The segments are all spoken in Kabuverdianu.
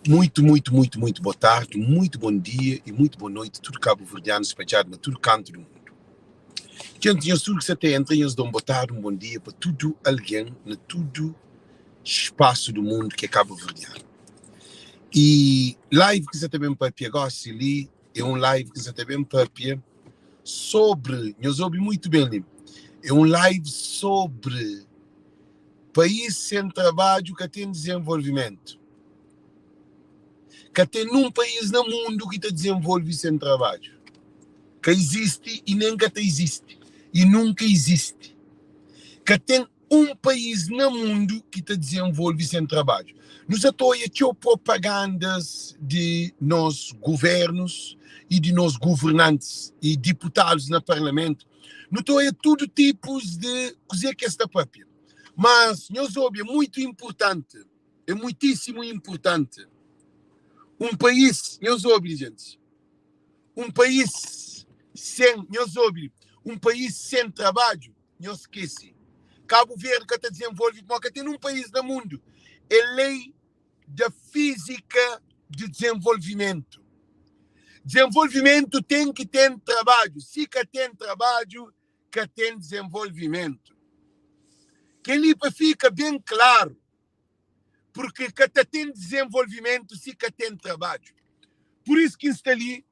Muito, muito, muito, muito boa tarde, muito bom dia e muito boa noite tudo cabo-verdiano espalhado na tudo canto do mundo. Gente, nhos tudo que sa ta entra, nhos da um boa tarde, um bom dia pa tudo alguém na tudo espaço do mundo que é cabo-verdiano. E live ki sa ta ben papia gosi li é um live ki sa ta ben papia sobre, nhos obi muito bem li, é um live sobre País sen trabadju ka ten dizenvolvimentu. Ka ten nun país na mundu ki ta dizenvolve sen trabadju. Ka izisti i nen ka ta izisti i nunka izisti. Ka ten un país na mundu ki ta dizenvolve sen trabadju. Nu sa ta oia txeu propagandas di nos guvernus i di nos guvernantis i diputadus na parlamentu. Nu ta oia tudu tipus di kuzê ki es ta pâpia. Mas nhos obi, é muitu inpurtanti, é muitísimu inpurtanti un país, nhos obi li gentis, un país sen, nhos obi li, un país sen trabadju, nhos skese. Kabu Verdi ka ta dizenvolve pamodi ka ten un país na mundu, é lei da fízika di dizenvolvimentu. Dizenvolvimentu ten ki ten trabadju, si ka ten trabadju, ka ten dizenvolvimentu. Kel-li pa fika ben klaru, purki ka ta ten dizenvolvimentu si ka ten trabadju. Pur isu ki N sta li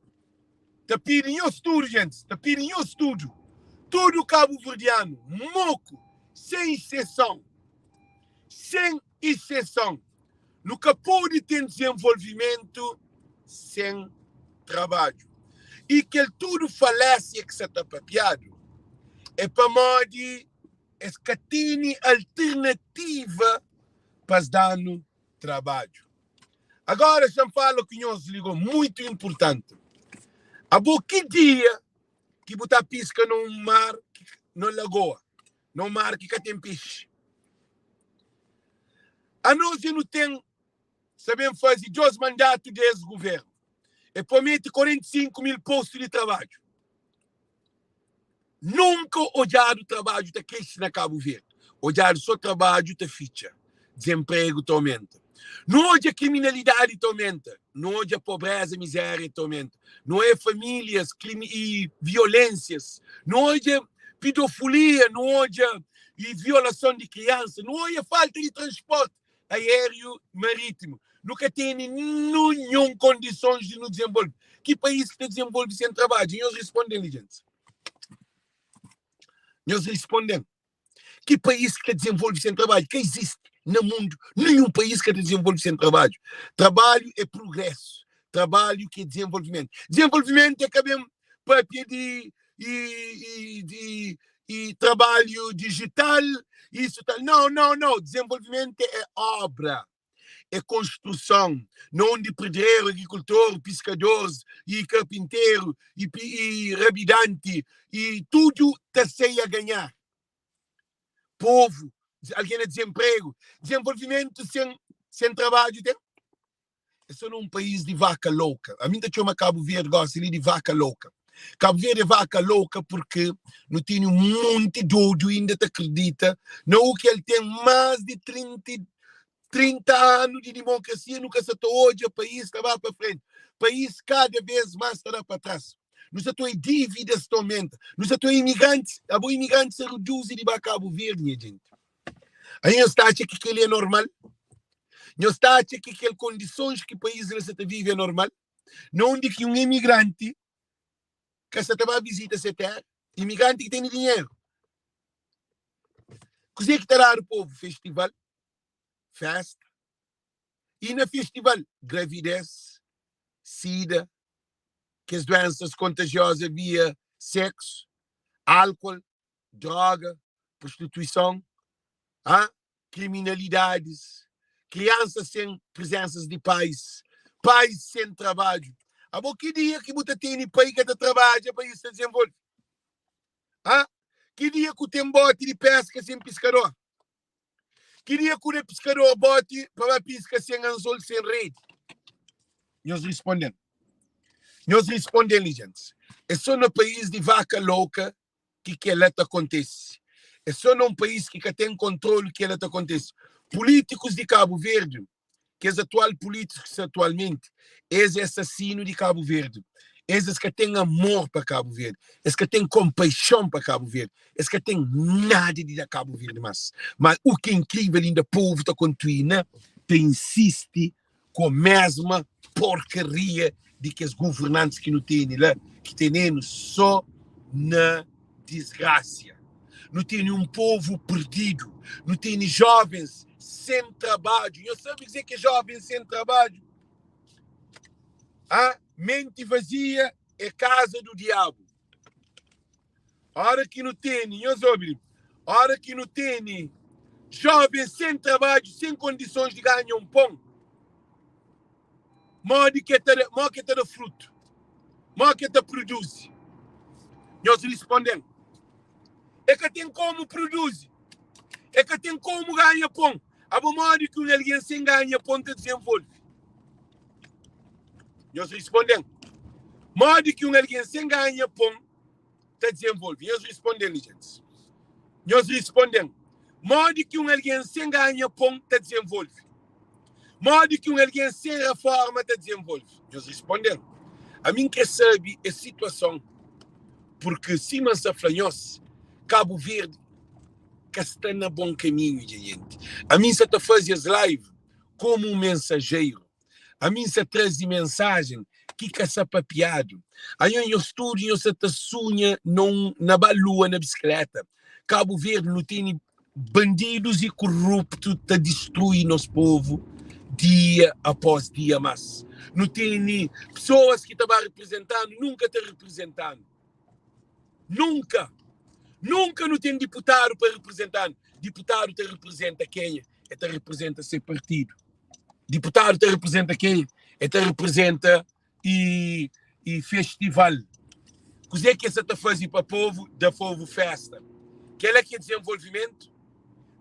ta pidi nhos tudu, gentis, ta pidi nhos tudu, tudu kabuverdianu, moku, sen iseson, sen iseson, nu ka pode ten dizenvolvimentu sen trabadju. I kel tudu falésia ki sa ta papiadu é pamodi es ka tene alternativa pa es da-nu trabadju. Agora xa-m fala ku nhos li go, muitu inpurtanti. Abo ki dia ki bu ta piska na un mar, na un lagoa, na un mar ki ka ten pexi? Anos dja nu ten sa ben faze 2 mandatu di es guvernu. E promete 45 mil postu di trabadju. Nunka odjadu trabadju ta krese na Kabu Verdi. Odjadu so trabadju ta fitxa, dizenpregu ta omenta. Nu odja kriminalidadi ta omenta, nu odja pobreza, mizeria ta omenta. Nu odja familias krimi i violensias, nu odja pidofulia, nu odja i violason di kriansa, nu odja falta di transporti aeriu maritimu. Nu ka tene ninhun kondisons di nu dizenvolve. Ki país ki ta dizenvolve sen trabadju? Nhos risponden li, gentis. Nhos risponden. Ki país ki ta dizenvolve sen trabadju? Ka izisti na mundu ninhun país ka ta dizenvolve sen trabadju. Trabalhu é prugrésu, trabalhu ki é dizenvolvimentu. Dizenvolvimentu é ka ben papia di i, di i trabalhu dijital, isu tal. Nau, nau, nau. Dizenvolvimentu é obra, é konstruson na undi pedreru, agrikultor, piskadors i karpinteru i, i rabidanti i tudu ta sai a ganhar. Povu, algen na dizenpregu, dizenvolvimentu sen, sen trabadju ten? É só num país di vaka louka. Ami N ta txoma Kabu Verdi gosi li di vaka louka. Kabu Verdi é vaka louka porque nu tene un monti dodu inda ta kridita na u ki el ten más di 30, 30 anu di dimokrasia nu ka sa ta odja país ta ba pa frenti. País kada vez más ta da pa trás. Nu sa ta odja dívidas ta aumenta. Nu sa ta odja imigrantis, abo imigrantis sa reduzi di ba Kabu Verdi nha jenti. Aí nhos ta atxa ki kel-li é normal? Nhos ta atxa ki kel kondisons ki país la sa ta vive é normal? Na undi ki un imigranti ka sa ta ba vizita se téra? Imigranti ki tene dinheru. Kuzê ki ta dadu povu? Festival, festa. I na festival, gravidez, sida, kes duensas kontajioza via seksu, álkol, droga, prostituison, ha? kriminalidadis, kriansas sen prezensas di pais, pais sen trabadju. Abo ki dia ki bu ta tene pai ka ta trabadja pa isso ta desenvolve? Ha? Ki dia ku ten boti di peska sen piskador? Ki dia ku da piskador boti pa ba piska sen anzol, sen redi? Nhos risponden. Nhos risponden li, gentis. É só na país di vaka louka ki kela ta kontese. É só na un país ki ka ten kontrolu ki kela ta kontese. Pulítikus di Kabu Verdi. Kes atual pulítikus ki sta atualmenti, es é asasinu di Kabu Verdi. Es es ka ten amor pa Kabu Verdi, es ka ten konpaixon pa Kabu Verdi, es ka ten nada di da Kabu Verdi más. Ma u ki é inkrível inda povu ta kontuina ta insisti ku mesma porkaria di kes governantis ki nu tene la, ki tene-nu so na disgrasia. Nu tene un povu perdidu, nu tene jovens sen trabadju. Nhos sabe kuzê ki é jovens sen trabadju? Ah, menti vazia é kaza do diabu. Ora ki nu tene, nhos obi, ora ki nu tene jovens sen trabadju, sen kondisons di ganha un pon, modi ki ta da, modi ki ta da frutu? Modi ki ta produzi? Nhos risponden. E ka ten komu produzi. E ka ten komu ganha pon. Abo modi ki un algen sen ganha pon ta dizenvolve? Nhos risponden. Modi ki un algen sen ganha pon ta dizenvolve? Nhos risponden li, gentis. Nhos risponden. Modi ki un algen sen ganha pon ta dizenvolve? Modi ki un algen sen reforma ta dizenvolve? Nhos risponden. Ami N kre sabe es situason, purki sima N sta fla nhos, Kabu Verdi ka sta na bon kaminhu dja jenti. Ami N sa ta faze es live komu un mensajeru. Ami N sa traze mensajen ki ka sa papiadu. Anho nhos tudu nhos sa ta sunha na un na ba lua na bisikleta. Kabu Verdi nu tene bandidus i kuruptu ta distrui nos povu dia após dia mas nu tene pesoas ki ta ba reprezentanu nunka ta reprezentanu nunka nunka nu ten diputadu pa reprezentanu diputadu ta reprezenta kenha e ta reprezenta se partidu Diputadu ta reprezenta kenha? E ta reprezenta e, e festival. Kuzê ki es sa ta faze pa povu? Da povu festa. Kel-la ki é dezenvolvimentu?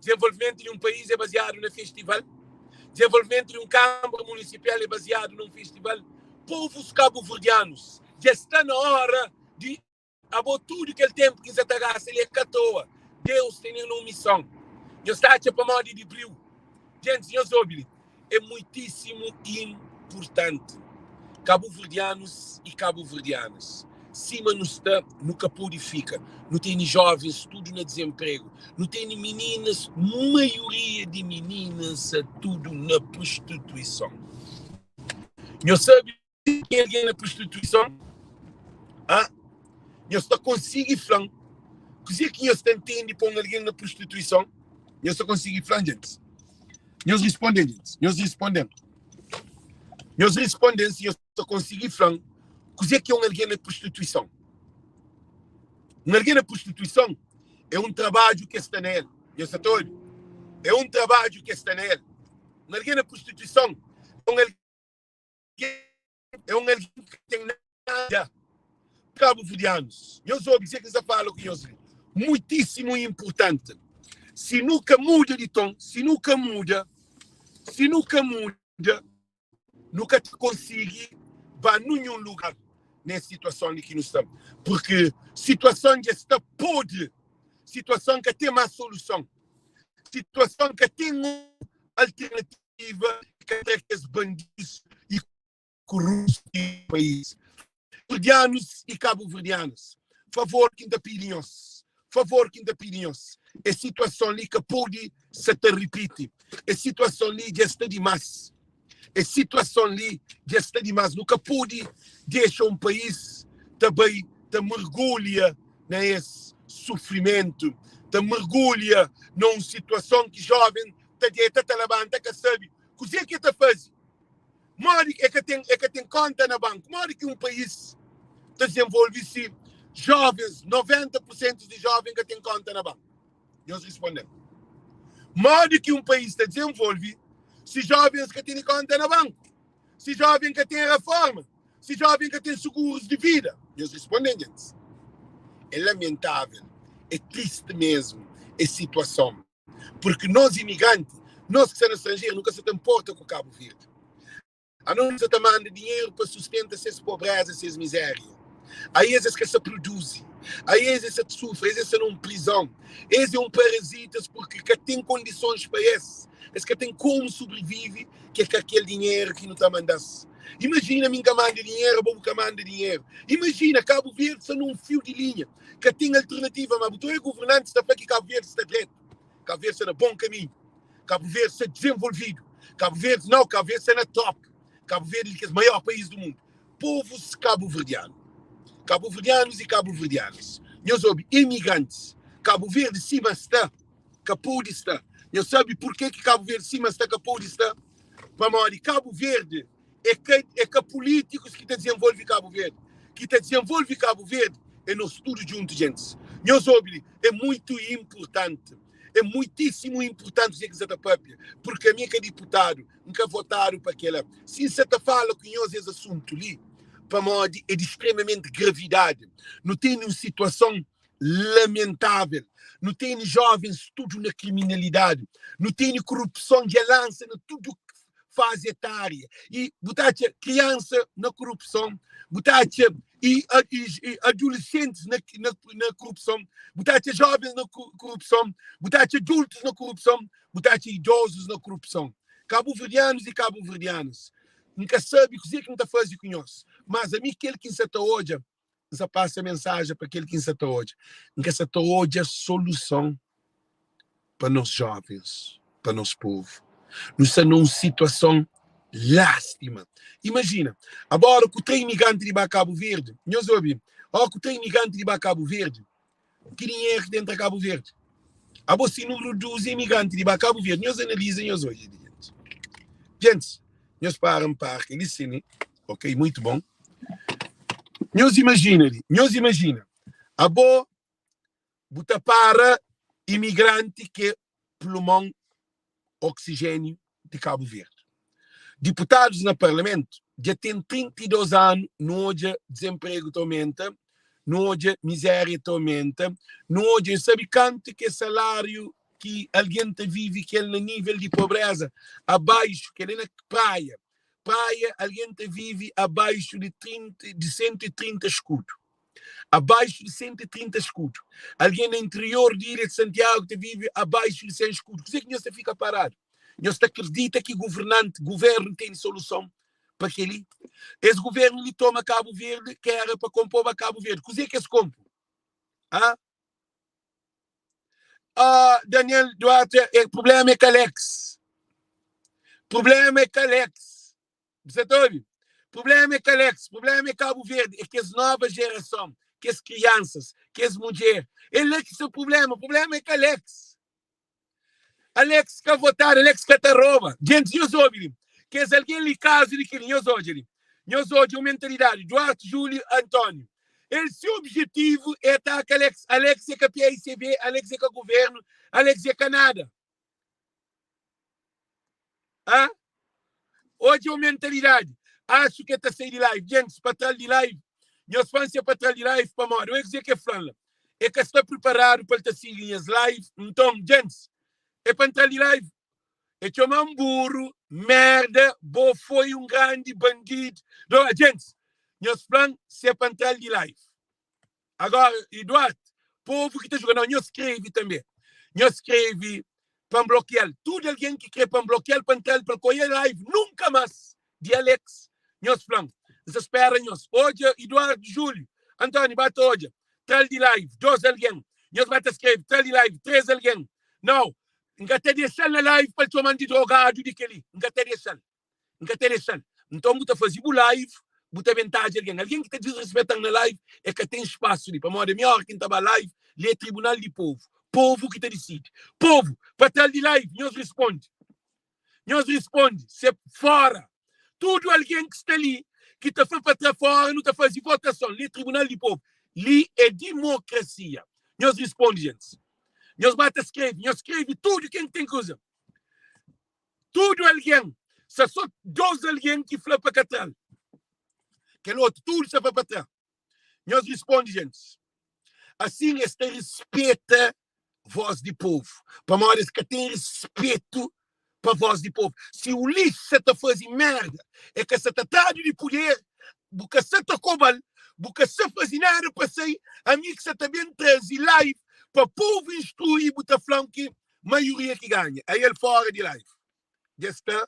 Dezenvolvimentu di un país é baziadu na festival? Dezenvolvimentu di un kanbra munisipal é baziadu na un festival? Povus kabuverdianus, dja sta na óra di Abo tudu kel tenpu ki N sa ta gasta li é ka toa. Deus tene un mison. Nhos ta atxa pamodi di briu. Gentis, nhos obi li, é muitísimu inpurtanti. Kabuverdianus i kabuverdianas, sima nu sta, nu ka pode fika. Nu tene jovens tudu na dizenpregu. Nu tene mininas, maioria di mininas sa tudu na prostituison. Nhos sabe Ten algen na prostituison? Ah, nhos ta konsigi fla-m kuzê ki nhos ta ntende pa un algen na prostituison? Nhos ta konsigi fla-m, gentis? Nhos responde-m, gentis. Nhos responde-m. Nhos responde-m si nhos ta konsigi fla-m kuzê ki é un algen na prostituison. Un algen na prostituison é un trabadju ki es sta na el. Nhos sa ta obi? É un trabadju ki es sta na el. Un algen na prostituison é un algen é un algen ki ka ten nada. Kabuverdianus, nhos obi kuzê ki N sta fala ku nhos li. Muitísimu inpurtanti. Si nu ka muda di ton, si nu ka muda, si nu ka muda, nu ka ta konsigi ba ninhun lugar nes situason li ki nu sta. Purki situason dja sta podri, situason ka ten más soluson, situason ka ten alternativa. Alternativa ka tra kes bandidus i koruptus di país. Verdianus i kabuverdianas, favor ki N ta pidi nhos, favor ki N ta pidi nhos, es situason li ka pode sa ta ripiti. Es situason li dja sta dimás. Es situason li dja sta dimás. Nu ka pode dexa un país ta bai ta mergulha na es sufrimentu, ta mergulha na un situason ki joven ta deta ta labanta ka sabe kuze ki e ta faze modi e ka ten e ka ten konta na banku modi ki un pais ta dezenvolve si jovens 90 por sentu di joven ka ten konta na banku nhos risponden modi ki un pais ta dezenvolve si jovens ka tene konta na banku si joven ka ten reforma si joven ka ten segurus di vida nhos risponden gentis é lamentável é triste mesmo es situason. Porque nos imigranti, nos ki sta na stranjeru, nu ka sa ta nporta ku Kabu Verdi. Anos nu sa ta manda dinheru pa sustenta ses pobreza, ses mizeria. Aes es ka sa produzi. Aes es sa ta sufri, es es sta na un prizon, es é un parazitas purki ka ten kondisons pa es, es ka ten komu sobrivivi ke ka kel dinheru ki nu ta manda-s. Imajina mi N ka manda dinheru, abo bu ka manda dinheru. Imajina Kabu Verdi sta na un fiu di linha, ka ten alternativa, ma bu ta oja governantis ta fla ki Kabu Verdi sta dretu, Kabu Verdi sta na bon kaminhu, Kabu Verdi sta dizenvolvidu, Kabu Verdi nau, Kabu Verdi sta na top, Kabu Verdi é di kes maior país du mundu. Povus kabuverdianu, kabuverdianus i kabuverdianas, nhos obi, imigrantis, Kabu Verdi sima sta, ka pode sta. Nhos sabe purke ki Kabu Verdi sima sta ka pode sta? Pamodi Kabu Verdi é ka é ka pulítikus ki ta dizenvolve Kabu Verdi. Ki ta dizenvolve Kabu Verdi é nos tudu djuntu, djentis. Nhos obi li, é muitu inpurtanti, é muitísimu inpurtanti kuzê ki N sa ta pâpia, purke ami é ka diputadu, N ka votadu pa kela. Si N sa ta fala ku nhos es asuntu li, pamodi é di stremamenti gravidadi. Nu tene un situason lamentável. Nu tene jovens tudu na kriminalidadi. Nu tene korupson dja lansa na tudu fazi etária. I bu ta atxa kriansa na korupson, bu ta atxa i, i, i adulesentis na, na, na korupson, bu ta atxa jovens na korupson, bu ta atxa adultus na korupson, bu ta atxa idozus na korupson. Kabuverdianus i kabuverdianas, N ka sabe kuzê ki N ta faze ku nhos, mas ami kel ki N sa ta odja, N sa pasa mensajen pa kel ki N sa ta odja. N ka sa ta odja soluson pa nos jovens, pa nos povu. Nu sta na un situason lástima. Imajina, agora ku tra imigranti di ba Kabu Verdi, nhos obi, ó ku tra imigranti di ba Kabu Verdi, ki dinheru ki ta entra Kabu Verdi? Abo si nu reduzi imigranti di ba Kabu Verdi, nhos analiza, nhos odja di gentis. Gentis, nhos para un parki li sini, ok, muito bom. Nhos imajina li, nhos imajina, abo bu ta para imigranti ki é plumon oxigéniu di Kabu Verdi. Diputadus na parlamentu dja ten 32 anu nu odja dizenpregu ta omenta, nu odja mizéria ta omenta, nu odja, sabe kantu ki é saláriu ki algen ta vive kel na nível di pobreza abaixu, kel é na Praia, Praia algen ta vive abaixu di 30, di 130 eskudu. Abaixu di 130 eskudu. Algen na interior di Ilha di Santiagu ta vive abaixu di 100 eskudu. Kuzê ki nhos ta fika paradu? Nhos ta kridita ki governanti, governu tene soluson pa kel-li? Es governu li toma Kabu Verdi ki era pa konpoba Kabu Verdi. Kuzê ki es konpo? Ha? Ah, Daniel Duarte, é, problema é Calex. Problema é Calex. Você tá obi? Problema é Calex, problema é Cabo Verde, é kes nova geração, kes crianças, kes mulher. É lá que seu problema, problema é Calex. Alex ka votado, Alex ka ta rouba. Gente, nhos obi li. Kes alguém li caso de que nhos odja li. Nhos odja uma mentalidade. Duarte Júlio António. Ele, seu objetivo é atacar Alex. Alex é KPICB, Alex é ka governo, Alex é Canadá. Hã? Odja o mentalidade. Acho que ta sai di live. Gente, pa tral di live. Nhos fã se pa tral di live pamodi. Oi, kuzê que flan la? É ka sta preparado pa el ta sigui nhas live. Nton, gente, é pa entrar di live. É txoma-m burro, merda, bo foi um grande bandido. Do, gente, nhos flan se é pa entrar di live. Agora, e Duarte, povo ki ta julga, não, nhos skrebe tanbê. Nhos skrebe pa N blokia-l. Tudu algen ki kre pa N blokia-l, pa N tra-l, pa N koia live nunka más di Alex, nhos fla-m. N sta spera nhos. Odja Eduardo Júlio, António, ba ta odja. Tra-l di live, dos algen. Nhos ba ta skrebe, tra-l di live, tres algen. Nau, N ka ta dexa-l na live pa el txoma-m di drogadu di kel-li. N ka ta dexa-l. N ka ta dexa-l. Nton bu ta faze bu live, bu ta ben tadja algen. Algen ki ta disrespeta-m na live, e ka ten spasu li. Pamodi ami óra ki N ta ba live, li é tribunal di povu. Povu ki ta disidi. Povu, pa tra-l di live, nhos risponde. Nhos risponde, se fora. Tudu algen ki sta li, ki ta fla pa tra fora, nu ta faze votason. Li é tribunal di povu. Li é dimokrasia. Nhos risponde, gentis. Nhos ba ta skrebe. Nhos skrebe tudu ken ki ten kuza. Tudu algen, sta so dos algen ki fla pa ka tra-l. Kel otu, tudu sta fla pa tra. Nhos risponde, gentis. Asin es ta rispeta vos di povu, pamodi es ka ten rispetu pa vos di povu. Si Ulisses sa ta faze merda, e ka sa ta tradu di puder, bu ka sa ta koba-l. Bu ka sa faze nada pa sai, ami ki sa ta ben traze live pa povu instrui bu ta fla-m ki maioria ki ganha. Aí el fora di live. Dja sta,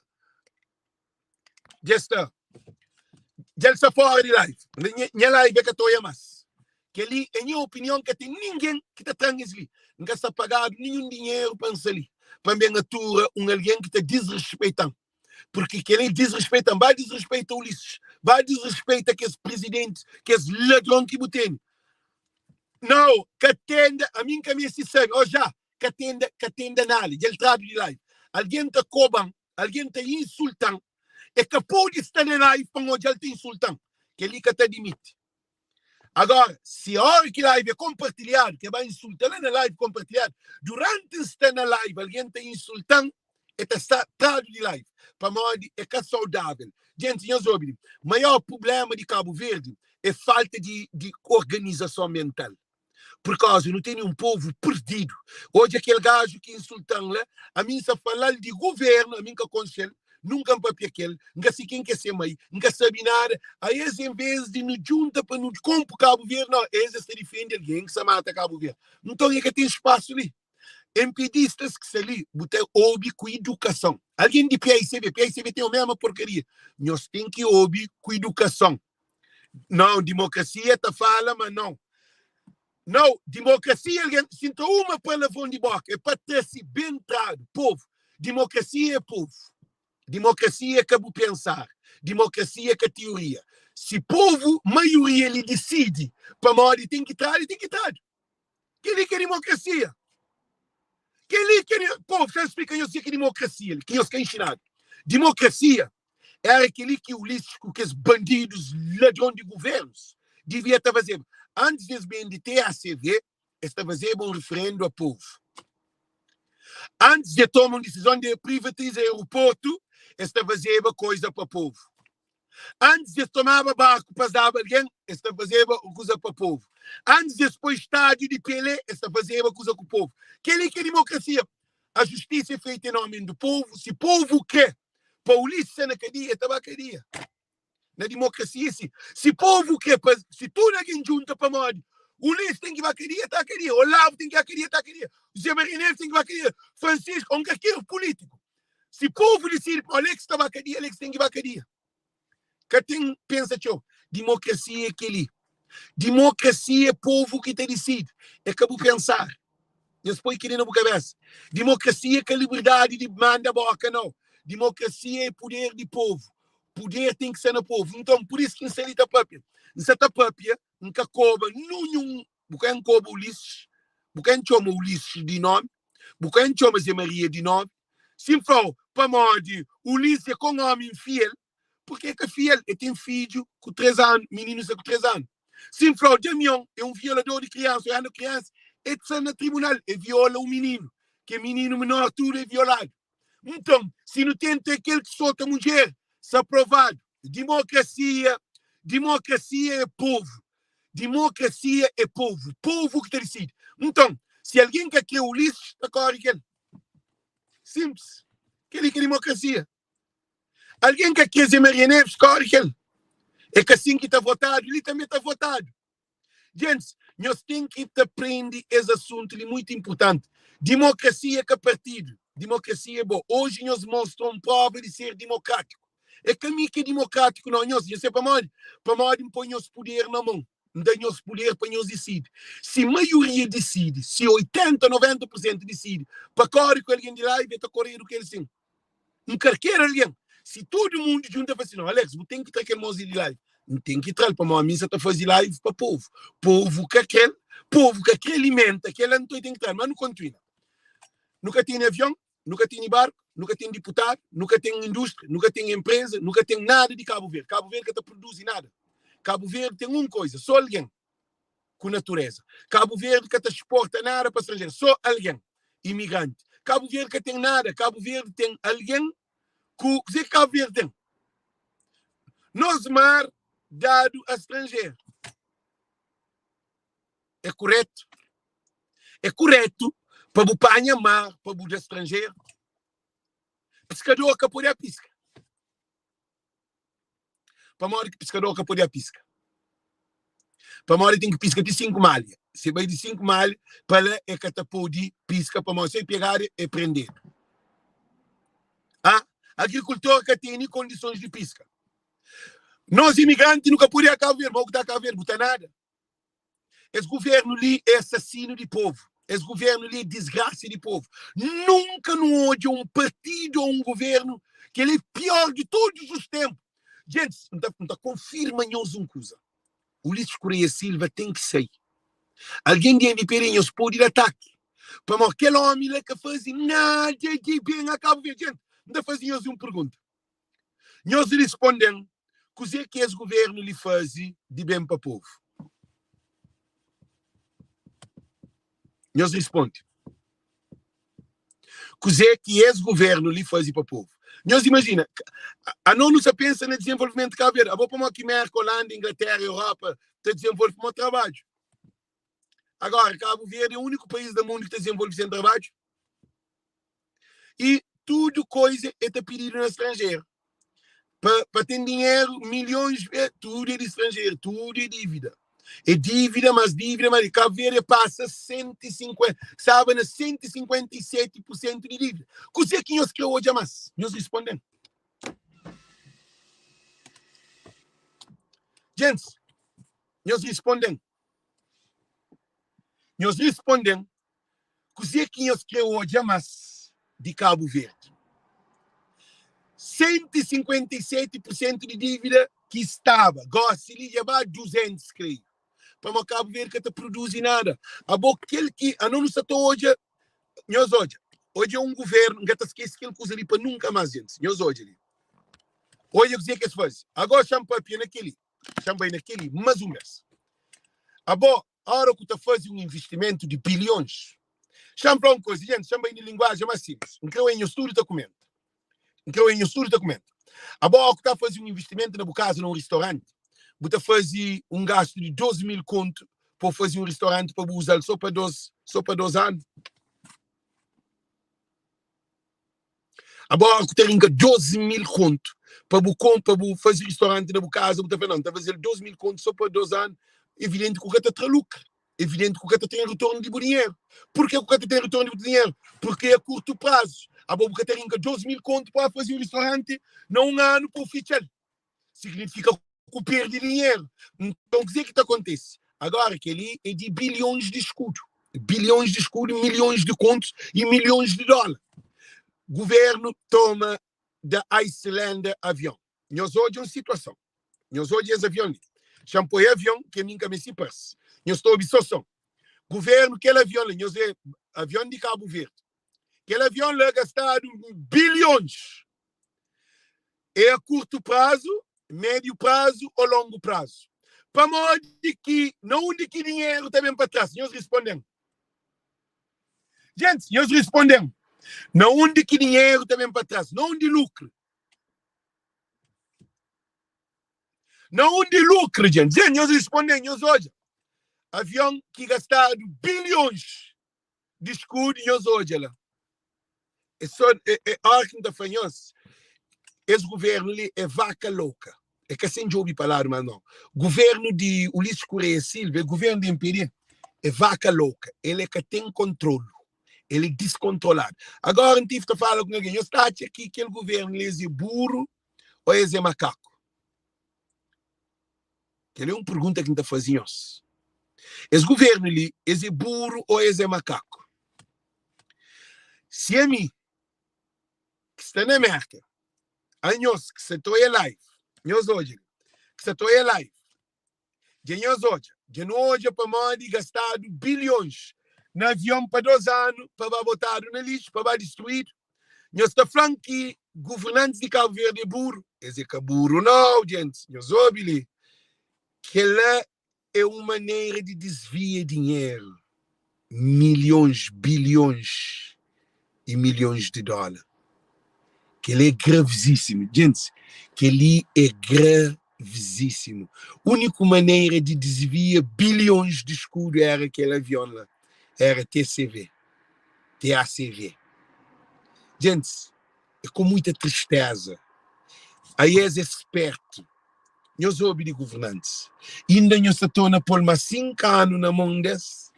dja sta. Dja el sta fora di live. Nha, nha live é ka ta oia más. Kel-li é nha opinion, ka ten ningen ki ta tra-m es li. N ka sta pagadu ninhun dinheru pa N sta li, pa N ben atura un algen ki ta disrespeita-m. Purki kel-li disrespeita-m. Ba disrespeita Ulisses, ba disrespeita kes prizidentis, kes ladron ki bu tene. Nau, ka tenda, ami N ka meste sabe. Ó, já, ka tenda, ka tenda nada. Dja el tradu di live. Algen ta koba-m, algen ta insulta-m, e ka pode sta na live pa N odja-l ta insulta-m. Kel-li ka ta adimiti. Agora, si ora ki live é konpartilhadu, ke ba insulta la na live konpartilhadu, duranti N sta na live algen ta insulta-m, e ta sta tradu di live, pamodi é ka saudável. Djenti, nhos obi li, maior prublema di Kabu Verdi é falta di di organizason mental. Purkauza nu tene un povu perdidu. Odja kel gaju ki insulta-m la, ami N sa fala-l di guvernu, ami N ka konxe-l, nunka N papia ku el, N ka si ken ki é se mai, N ka sabe nada. Aes en ves di nu djunta pa nu konpo Kabu Verdi, no, es es ta difende algen ki sa mata Kabu Verdi. Nton e ka ten spasu li. Mpedistas ki sta li, bu ta obi ku idukason. Algen di PICV, PICV ten omesma porkaria. Nhos ten ki obi ku idukason. Não, dimokrasia ta fala ma não. Não, dimokrasia algen sinta uma palavron di boka é pa trase ben tradu povu. Dimokrasia é povu. Dimokrasia é ka bu pensar. Dimokrasia é ka tioria. Si povu, maioria li disidi pamodi ten ki tradu, ten ki tradu. Kel-li ki é dimokrasia. Kel-li ki é povu, xa N splika nhos ki é dimokrasia li, ki nhos ka inxinadu. Dimokrasia Éra kel-li ki Ulisses ku kes bandidus ladron di governus divia ta fazeba. Antis di es bende TACV, es ta fazeba un referendu a povu. Antis di e toma un disizon di privatiza aeroportu, es ta fazeba koiza pa povu. Antis di es tomaba barku pa es daba algen, es ta fazeba un kuza pa povu. Antis di es poi stádiu di Pelé, es ta fazeba kuza ku povu. Kel-li ki é dimokrasia. A justisa é feita em nome do povo. Si povu kre pa Ulisses na kadia, el ta ba kadia. Na dimokrasia é si. Si povu kre pa, si tudu algen djunta pamodi Ulisses ten ki ba kadia, el ta ba kadia. Olavo ten ki ba kadia, el ta ba kadia. José Maria Neves ten ki ba kadia. Francisco, ou kalker pulítiku. Si povu disidi pa Alex ta ba kadia, Alex ten ki ba kadia. Ka ten pensa txeu. Dimokrasia é kel-li. Dimokrasia é povu ki ta disidi. É ka bu pensar. Nhos poi kel-li na bu kabésa. Dimokrasia é ka liberdadi di manda bóka, nau. Dimokrasia é puder di povu. Puder ten ki sta na povu. Nton, pur isu ki N sta li ta pâpia. N sta ta pâpia, N ka koba ninhun. Bu ka N koba Ulisses, bu ka N txoma Ulisses di nómi, bu ka N txoma Zé Maria di nómi. Si N fla-u pamodi Ulisses é ka un ómi infiel, purki é ka fiel, el ten fidju ku 3 anu, mininu sta ku 3 anu. Si N fla-u Damion é un violador di kriansa, el anda ku kriansa, el sta na tribunal, el viola un mininu, ke mininu menor tudu é violadu. Nton, si nu tenta kel ki sota mudjer, sta provadu. Dimokrasia, dimokrasia é povu. Dimokrasia é povu, povu ki ta disidi. Nton, si algen ka kre Ulisses, ta kore kel. Simples. Kel-li ki é dimokrasia. Algen ka kre Zé Maria Neves, kore kel. É ka sin ki ta votadu, li tanbe ta votadu. Gentis, nhos ten ki ta prende es asuntu li muitu inpurtanti. Dimokrasia é ka partidu, dimokrasia é bo. Oji nhos mostra un prova di ser dimokrátiku. É ka mi ki é dimokrátiku nau, nhos. Nhos sabe pamodi? Pamodi N poi nhos puder na mon. N da nhos puder pa nhos disidi. Si maioria disidi, si 80, 90 pur sentu disidi pa kore ku algen di la, e ta koredu ku el sin. N karker algen. Si tudu mundu djunta fla si, no Alex, bu ten ki tra kel mos li di live. N ten ki tra-l pamodi mi N sa ta faze live pa povu. Povu ka kre-l, povu ka kre alimenta kel-la, nton e ten ki tra-l. Ma nu kontinua. Nu ka tene avion, nu ka tene barku, nu ka ten diputadu, nu ka ten indústria, nu ka ten enpreza, nu ka ten nada di Kabu Verdi. Kabu Verdi ka ta produzi nada. Kabu Verdi ten un koiza, so algen. ku natureza. Kabu Verdi ka ta exporta nada pa stranjeru, so algen, imigranti. Kabu Verdi ka ten nada, Kabu Verdi ten algen ku kuzê ki Kabu Verdi ten? Nos mar dadu a stranjeru. É kuretu? É kuretu pa bu panha mar pa bu da stranjeru? Piskador ka pode a piska. Pamodi ki piskador ka pode a piska? Pamodi ten ki piska ti 5 malha. Si bai di 5 malha pa la e ka ta podi piska pamodi si e pegadu e prendedu. Ah, agrikultor ka tene kondisons di piska. Nos imigranti nu ka podi a Cabo Verde, bo ku ta a Cabo Verde bu ta nada. Es governo li é assassino di povo. Es governo li é disgracia di povo. Nunca nu odja um partido ou um governo que ele é pior de todos os tempos. Gente, N ta, N ta confirma nhos um kuza. Ulisses Correia Silva tem ki sai. Alguém di MPD nhos pode da ataque. Pamodi kel homi la ka faze nada di bem a Cabo Verde. Gente, N ta faze nhos um pergunta. Nhos risponde-m, kuzê ki es govérnu li faze di ben pa povu? Nhos risponde, kuzê ki es govérnu li faze pa povu? Nhos imajina, anos nu sa pensa na dizenvolvimentu di Kabu Verdi. Abo pamodi ki Mérka, Olanda, Inglatéra, Europa ta dizenvolve pamodi trabadju? Agora, Kabu Verdi é úniku país na mundu ki ta dizenvolve sen trabadju? I tudu koiza e ta pididu na stranjeru. Pa, pa ten dinheru, milhões, é, tudu é di stranjeru, tudu é dívida. É dívida, mas dívida, mas Cabo Verde passa 150, estava na 157% de dívida. Kuzê ki nhos kre odja más? Nhos responden. Gents, nhos responden. Nhos responden. Kuzê ki nhos kre odja más di Kabu Verdi? 157 pur sentu di dívida ki staba, gósi li dja ba 200, kreiu. Pamodi Kabu Verdi ka ta produzi nada. Abo kel ki ano nu sa ta odja, nhos odja, odja un guvérnu, N ka ta skese kel kuza li pa nunka más, gentis. Nhos odja li. Odja kuzê ki es faze. Agó xa-m papia na kel-li, xa-m bai na kel-li más un bês. Abo, Ora ku ta faze un investimentu di bilhons. Xa-m fla un koza, jenti, xa-m bai na linguajen más sinplis. N kre oia nhos tudu ta kumenta. N kre oia nhos tudu ta kumenta. Abo, ora ku ta faze un investimentu na bu kaza, na un ristoranti, bu ta faze un gastu di 2000 kontu pa bu faze un ristoranti pa bu uza-l so pa dos, so pa dos anu? Abo ora ku ta rinka 12 mil kontu pa bu pa bu faze ristoranti na bu kaza, bu ta fla, Nau, N ta faze-l 12 mil kontu so pa 2 anu. Evidenti ku ka ta tra lukru. Evidenti ku ka ta ten ritornu di bu dinheru. Purke ku ka ta ten ritornu di bu dinheru? Purke é a kurtu prazu. Abo bu ka ta rinka 12 mil kontu pa faze un ristoranti na un anu pa bu fitxa-l. Signifika ku perde dinheru. Nton, kuzê ki ta kontise? Agora, kel-li é di bilhons di skudu. Bilhons di skudu, milhons di kontus i milhons di dóla. Guvernu toma da Icelânda avion. Nhos odja un situason. Nhos odja es avion li. Xa-m poi avion ki ami N ka meste parse. Nhos ta obi so son. Guvernu, kel avion li, nhos é avion di Kabu Verdi. Kel avion la gastadu bilhons. É a kurtu prazu, médiu prazu ô longu prazu? Pamodi ki na undi ki dinheru ta ben pa tras? Nhos responde-m. Gentis, nhos responde-m. Na undi ki dinheru ta ben pa tras? Na undi lukru? Na undi lukru, gentis? Gentis, nhos responde-m, nhos odja avion ki gastadu bilhons di skudu, nhos odja la. É só é, é hora ki N ta fla nhos, es governo li é vaca louca. É ka sen djobe pa ladu mas não. Governo di Ulisses Correia Silva, é governo di MPD, é vaca louca. Ele é ka ten kontrolu. Ele é descontrolado. Agora N tive ta fala ku alguém, nhos ta atxa ki kel governo li es é burro ou es é macaco? Kel é un pergunta ki N ta faze nhos. Es governo li, es é burro ou es é macaco? Si ami ki sta na Merka, anhos ki sta ta oia live, nhos odja li, ki sta ta oia live, dja nhos odja, dja nu odja pamodi gastadu bilhons na avion pa 2 anu pa ba botadu na lixu, pa ba distruídu. Nhos ta fla-m ki governantis di Kabu Verdi é buru? Es é ka buru nau, djentis. Nhos obi li, kel-la é un manera di disvia dinheru, milhons, bilhons i milhons di dóla. Kel-li é gravizísimu. Djentis, kel-li é gravizísimu. Úniku manera di disvia bilhons di skudu éra kel avion la, éra TCV, TACV. Djentis, é ku muita tristéza. Aes é spértu. Nhos obi di governantis. Inda nhos ta torna pô-l más 5 anu na mon des?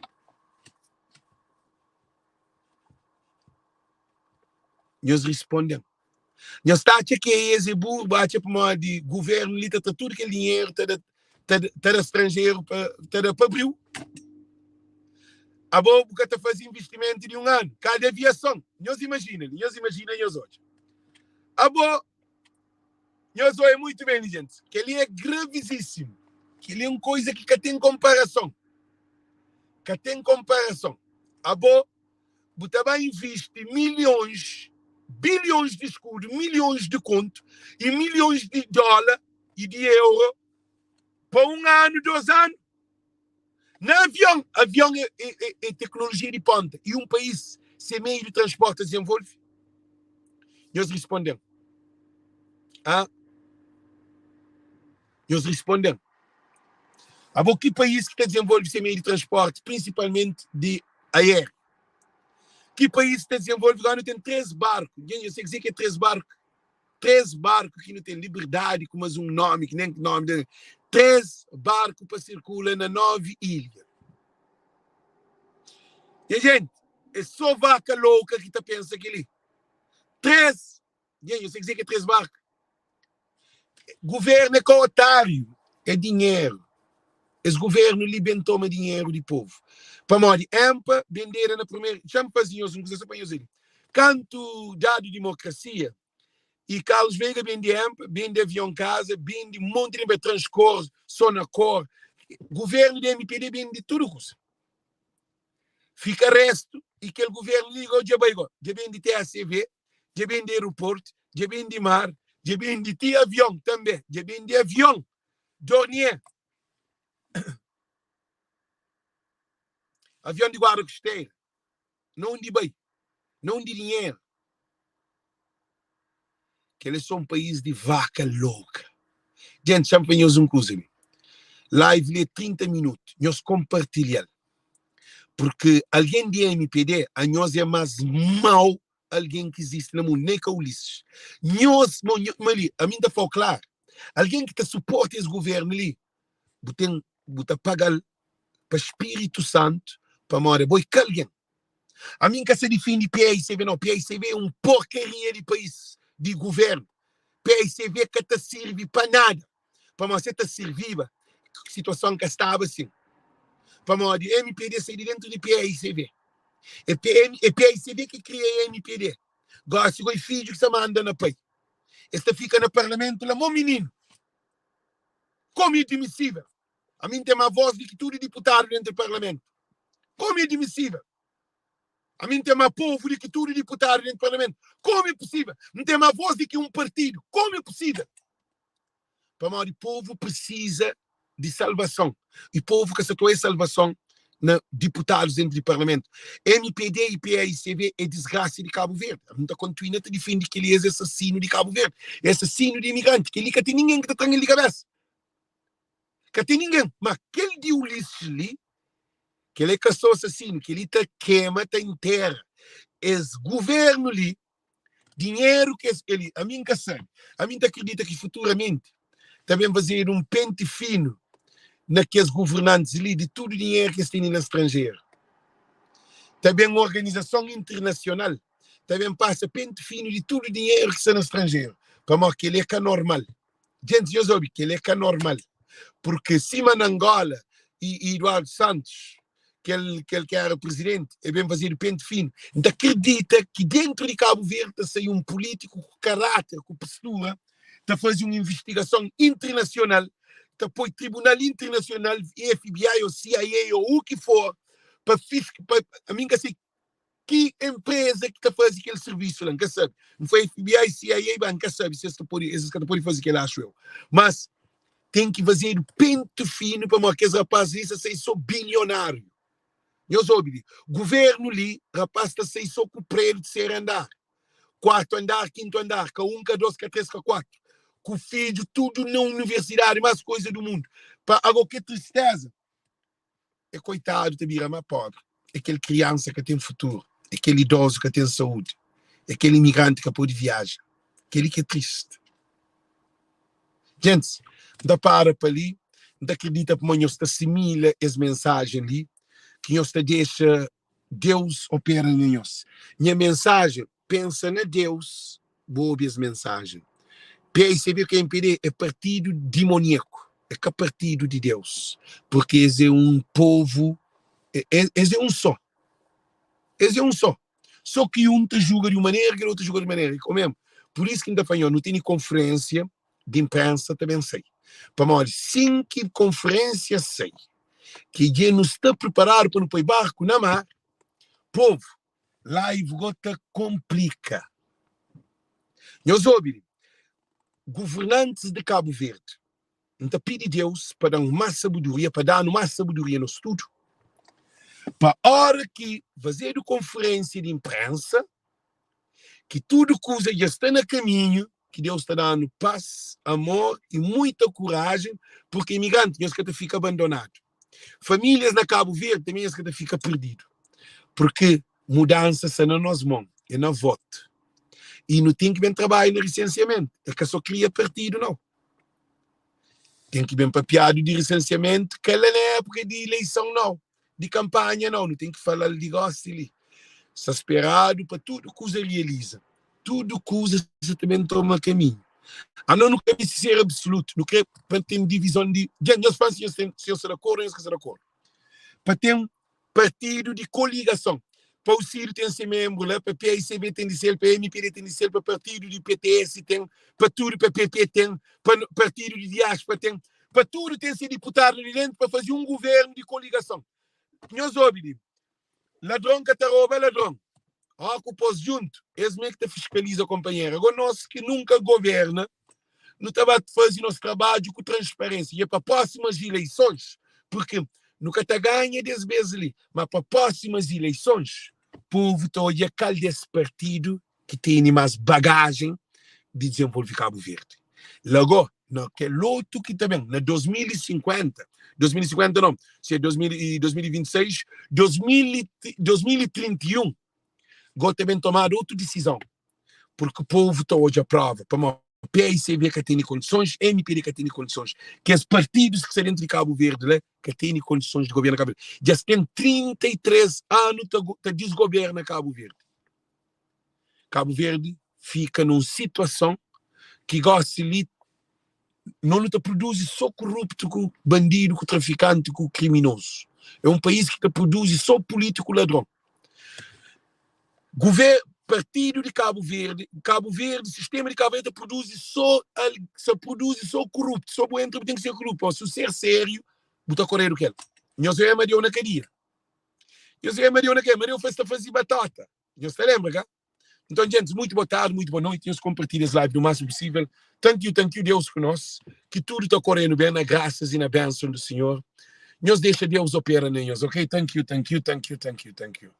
Nhos risponde-m. Nhos ta atxa ki es é burbu, atxa pamodi governu li ta tra tudu kel dinheru ta da ta ta da stranjeru pa ta da pa briu? Abo bu ka ta faze investimentu di un anu, kada aviason. Nhos imajina li, nhos imajina, nhos odja. Abo Nhos oia muitu ben li, gentis. Kel-li é gravizísimu. Kel-li é un koiza ki ka ten konparason. Ka ten konparason. Abo, bu ta ba invisti milhons, bilhons di skudu, milhons di kontu i milhons di dóla i di euro pa un anu, dos anu, na avion. Avion é, é, é, é teknolojia di ponta. I un país sen meiu di transporti ta dizenvolve? Nhos responde-m. Ah? Nhos responde-m. Abo ki país ki ta dizenvolve sen meiu di transporti, prinsipalmenti di aéru? Ki país ki ta dizenvolve? Agora nu ten 3 barku. Nhen, eu sei kuzê ki é 3 barku. 3 barku ki nu ten liberdadi ku mas un nomi ki nen nomi de 3 barku pa sirkula na 9 ilha. Nha gente, é só vaca louca ki ta pensa kel-li. 3, nha, eu sei kuzê ki é 3 barku. Governo é ka otário, é dinheiro. Es governo li ben toma dinheiro di povo. Pamodi EMPA bendeda na primeiro, xa-m faze nhos un kuza só pa nhos obi. Kantu dadu dimokrasia e Carlos Veiga bende EMPA, bende avion kaza, bende monti di Transcor, Sonacor, governo di MPD bende tudu kuza. Fika restu e kel governo li go dja bai go, dja bende TACV, dja bende aeroporto, dja bende mar, dja bende ti avion tambe, dja bende avion Dornier, avion di guarda costeira, na undi bai, na undi dinheiro. Kel é só um país di vaca louca. Gente, xa-m fla nhos un kuza li. Live li é 30 minutu, nhos kompartilha-l. Porque algen di MPD, anhos é más mau algen ki izisti na mundu, nem ka Ulisses. Nhos, mo, nho, ma li, ami N ta fla-u klaru, algen ki ta suporta es governu li, bu ten, bu ta paga-l pa Spiritu Santu, pamodi abo é ka algen. Ami N ka sa difende PAICV nau, PAICV é un porkaria di país, di governu. PAICV ka ta sirbi pa nada, pamodi si el ta sirbiba, situason ka staba sin. Pamodi MPD sai di dentu di PAICV. É PM, é PAICV ki kria MPD. Gosi goi fidju ki sa manda na pai. Es ta fika na parlamentu la mo mininu. Komu é admisível? Ami N ten ma vós di ki tudu diputadu dentu di parlamentu. Komu é admisível? Ami N ten ma povu di ki tudu diputadu dentu di parlamentu. Komu é pusível? N ten ma vós di ki un partidu. Komu é pusível? Pamodi povu prisiza di salvason i povu ka sa ta oia salvason na diputadus dentu di parlamentu. Mpd i PAICV é disgrasa di Kabu Verdi. Ami N ta kontinua ta difende kel-li es é asasinu di Kabu Verdi, é asasinu di imigranti. Kel-li ka ten ningen ki ta tra-m el di kabesa. Ka ten ningen. Ma kel di Ulisses li, kel é ka so asasinu, kel-li ta kema, ta intera es guvernu li. Dinheru ki es el ami N ka sabe. Ami N ta kridita ki futuramenti ta ben fazedu un penti finu na kes guvernantis li di tudu dinheru ki es tene na stranjeru. Ta ben organizason internasional ta ben pasa penti finu di tudu dinheru ki sta na stranjeru. Pamodi kel-li é ka normal. Gentis, nhos obi, kel-li é ka normal. Purke sima na Angola i Eduardo Santos, kel kel ki era presidenti, e ben fazedu penti finu. N ta kridita ki dentru di Kabu Verdi ta sai un pulítiku ku karáter, ku postura, ta faze un invistigason internasional, ta poi tribunal internasional, FBI ô CIA ô u ki for, pa fisk, pa, ami N ka sai Ki empresa ki ta faze kel servisu la? N ka sabe. N fla FBI, CIA, ba, N ka sabe si es ta pode, es ka ta pode faze kel, axu eu. Mas ten ki fazedu pente finu pamodi kes rapaz li sa sai so bilionáriu. Nhos obi li, guvernu li, rapaz ta sai so ku prédiu terseru andar, kuartu andar, kintu andar, ka un, ka dos, ka tres, ka kuatru, ku fidju tudu na universidadi, mas koisa du mundu. Pa ago ke tristeza. É koitadu ta bira má pobri, é kel kriansa ka ten futuru, é kel idozu ka ten saúdi, é kel imigranti ka pode viaja. Kel-li ki é tristi. Gentis, N ta para pa li, N ta kridita pamodi nhos ta simila es mensajen li, ki nhos ta dexa Deus opera na nhos. Nha mensajen, pensa na Deus, bu obi es mensajen. PICB ku MPD é partidu dimoniaku, é ka partidu di Deus, purki es é un povu, es é un só, es é un só. Só ki un ta juga di un manera, kel otu ta juga di manera. É mésmu. Pur isu ki N ta fla nho, nu tene konferénsia di inprénsa ta ben sai. Pamodi sin ki konferénsia sai, ki dja nu sta priparadu pa nu poi barku na mar, povu, live go ta konplika. Nhos obi li, governantis di Kabu Verdi, N ta pidi Deus pa da-m más sabedoria, pa da-nu más sabedoria nos tudu, pa óra ki fazedu konferénsia di inprénsa, ki tudu kuza dja sta na kaminhu, ki Deus ta da-nu pas, amor i muita kurajen, purki imigranti nhos ka ta fika abandonadu. Famílias na Kabu Verdi tanbe nhos ka ta fika perdidu, purki mudansa sta na nos mon, é na votu. I nu ten ki ben trabadja na risensiamentu, é ka so kria partidu nau. Ten ki ben papiadu di risensiamentu, ka la na épuka di ileison nau, di kanpanha nau, nu ten ki fala-l di gosi li. Sta speradu pa tudu kuza rializa, tudu kuza sa ta ben toma kaminhu. Anos nu ka meste ser absolutu, nu kre pa ten divizon di dja nhos fla si nhos ten si nhos sta di akordu o nhos ka sta di akordu. Pa ten partidu di koligason, pa UCID ten se menbru la, pa PICB ten di sel, pa MPD ten di sel, pa partidu di PTS ten, pa tudu, pa PP ten, pa partidu di diaspora ten, pa tudu ten se diputadu li dentu pa faze un guvernu di koligason. Nhos obi li, ladron ka ta roba ladron. Ó ku pôs djuntu, es mê ki ta fiskaliza konpanheru. Agó nos ki nunka governa, nu ta ba faze nos trabadju ku transparênsia. I é pa prósimas ileisons, purki nu ka ta ganha des bês li, má pa prósimas ileisons, povu ta odja kal des partidu ki tene más bagajen di dizenvolve Kabu Verdi. La gó, na kel otu ki ta ben, na 2050, 2050 nau, si é 2026, 2031, gó ta ben tomadu otu disizon, purki povu ta odja prova, pamodi PICB ka tene kondisons, MPD ka tene kondisons, kes partidus ki sta dentu di Kabu Verdi la ka tene kondisons di governa Kabu Verdi. Dja es ten 33 anu ta disgoverna Kabu Verdi. Kabu Verdi fika nun situason ki gosi li no nu ta produzi so kuruptu ku bandidu ku trafikanti ku kriminozu. É un país ki ta produzi so pulitiku ladron. Guver partidu di Kabu Verdi, Kabu Verdi, sistema di Kabu Verdi ta produzi so al sa produzi so kuruptu, so bu entra bu ten ki ser kuruptu, pamodi si bu ser sériu bu ta koredu kel. Nhos é Amadeu na kadia. Nhos é Amadeu na kadia. Amadeu faz ta fazi batota. Nhos ta lenbra ka? Nton djentis, muitu boa tardi, muitu boa noiti, nhos konpartilha es live no másimu pusível. Thank you, thank you, Deus ku nos, ki tudu ta korenu ben na grasas i na benson do Sinhor. Nhos dexa Deus opera na nhos, ok? Thank you, thank you, thank you, thank you, thank you.